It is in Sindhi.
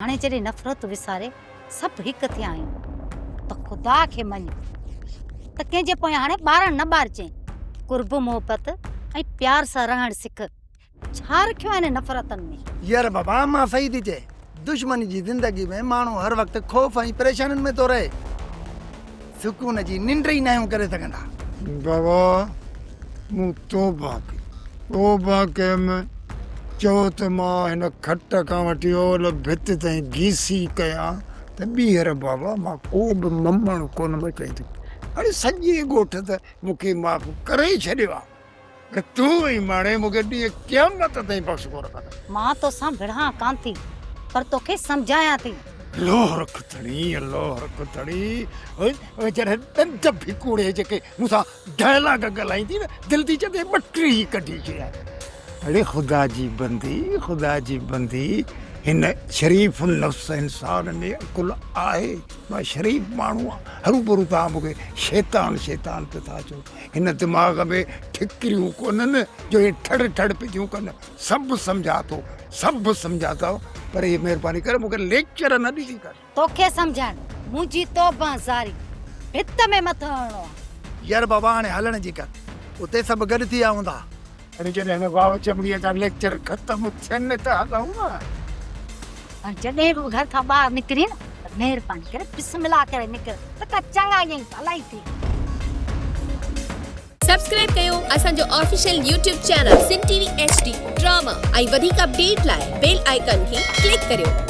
هاڻي جڏهن نفرت وساري سڀ هڪ ٿيا آهيون ته خدا کي مڃ ته ڪنهن جي پويان هاڻي ٻارڻ نه ٻارجين. قرب محبت ۽ پيار سان رهڻ سک. ڇا رکيو آهي هن نفرتن ۾. ير بابا امان صحيح ٿي چئي. دشمني جي زندگي ۾ ماڻهو هر وقت خوف ۽ پريشانين ۾ ٿو رهي. سڪون جي ننڊ ئي ناهيون ڪري سگهندا. بابا مون توبه ڪئي، توبه ڪيم، چئو ته مان هن کٽ کان وٺي اولهه ڀت تائين گيسي ڪيان ته ٻيهر بابا مان ڪو به ممڻ ڪونه مچائيندس. هاڻي سڄي ڳوٺ ته مون کي معاف ڪري ڇڏيو آهي. پر تون ۽ ماڻي مون کي ڏينهن قيامت تائين بخش ڪونه ڪندا. مان توسان وڙهان ڪانه ٿي، پر توکي سمجهايان ٿي. لوهه رک ڌڻي، لوهه رک ڌڻي. اوئي جڏهن ڏند ڀڪوڙي جيڪي مون سان ڊائلاگ ڳالهائيندي نه، دل ٿي چوي ٻٽي ئي ڪڍي ڇڏيان. اڙي خدا جي بندي، خدا جي بندي، هن شريف النفس انسان ۾ عقل آهي. مان شريف ماڻهو آهيان، هروڀرو توهان مون کي شيطان شيطان پيا ٿا چئو. هن دماغ ۾ ٺڪريون ڪونهن جو اهي ٺڙ ٺڙ پيون ڪن. سڀ سمجهان ٿو، سڀ سمجهان ٿو، پر هي مهرباني ڪري مون کي ليڪچر نه ڏيندي ڪر. توکي سمجهائڻ منهنجي توبهه زاري ڀت ۾ مٿو هڻڻو آ. ير بابا هاڻي هلڻ جي ڪر، اتي سڀ گڏ ٿي ويا هوندا. اڙي جڏهن هن واء چمڙيء جا ليڪچر ختم ٿين ته هلون نه. هاڻي جڏهن به گهر کان ٻاهر نڪرين نه ته مهرباني ڪري بسم الله ڪري نڪر ته ڪا چڱائي ۽ ڀلائي ٿئي. سبسڪرائب ڪيو اسان جو official YouTube channel Sindh T V H D drama ۽ وڌيڪ اپڊيٽ لاء بيل آئيڪان کي ڪلڪ ڪريو.